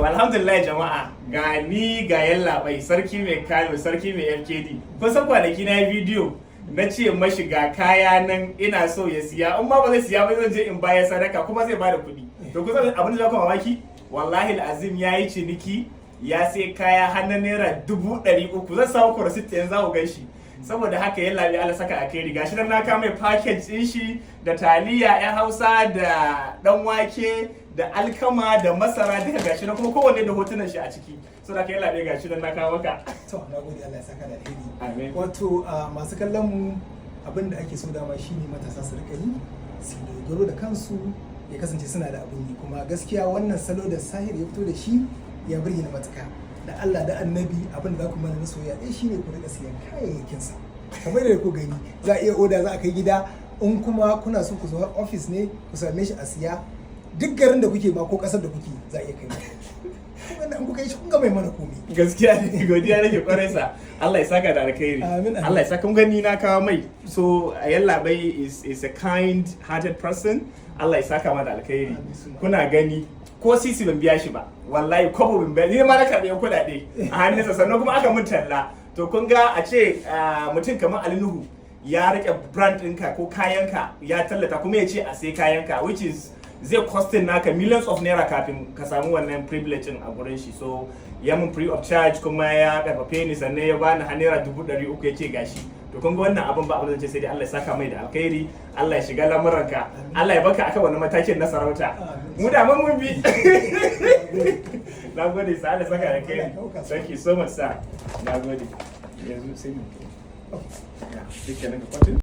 To, alhamdulillah jama'a, ga ni ga yallaɓai, sarki mai Kano, sarki mai FKD. Kun san kwanaki na yi bidiyo, na ce mashi ga kaya nan ina so ya siya, in ma ba zai siya ba, zan je in bayar sadaka kuma zai bada kuɗi. To, kun san abin da za ku mamaki? Wallahi azim, ya yi ciniki, ya sai kaya har na ₦300,000. Zan samu ku receipt yanzu, za ku gan shi. Saboda haka yallaɓai, Allah saka a kai. Gashi nan na kawo mai package din shi da taliya yan Hausa da dan wake da alkama da masara duka, gashi nan, kuma kowanne da hotunan shi a ciki. Saboda haka yallaɓai, gashi nan na kawo maka. To, na gode, Allah ya saka da alheri. Amin. Wato masu kallon mu, abin da ake so dama shine matasa su rika yi, su dogaro da kansu, ya kasance suna da abin yi. Kuma gaskiya wannan salo da Sahir ya fito da shi ya burge ni matuka. Da Allah da Annabi, abin da za ku mana na soyayya ɗaya shine ku rika siyan kayayyakin sa. Kamar da ku gani, za a iya oda, za a kai gida. In kuma kuna so ku zo har office ne ku same shi a siya, duk garin da kuke ma ko ƙasar da kuke, za a iya kai muku. Wannan in kuka yi shi, kun ga mai mana komai. Gaskiya ne, godiya nake kwarai sa. Allah ya saka da alkhairi. Amin, amin. Allah ya saka. Kun gani, na kawo mai. So yallaɓai is a kind hearted person. Allah ya saka ma da alkhairi. Amin, suma. Kuna gani, ko sisi ban biya shi ba, wallahi kwabo ban biya ni ma, na karɓi yan kuɗaɗe a hannunsa, sannan kuma aka mun talla. To, kun ga a ce mutum kamar Ali Nuhu ya rike brand ɗinka ko kayanka, ya tallata, kuma ya ce a sai kayanka, which is zai costing naka millions of naira kafin ka samu wannan privilege din a gurin shi. So ya mun free of charge, kuma ya karfafe ni, sannan ya bani har ₦300,000, ya ce gashi. To, kun ga wannan abin, ba abin da zan ce sai dai Allah ya saka mai da alkhairi, Allah ya shiga lamuranka, Allah ya baka akan wannan matakin na sarauta. Amin. Mu da mun bi. Na gode sa, Allah ya saka da alkhairi. Thank you so much, sir. Na gode. Yanzu sai mu, yeah, shikenan, ka kwatin.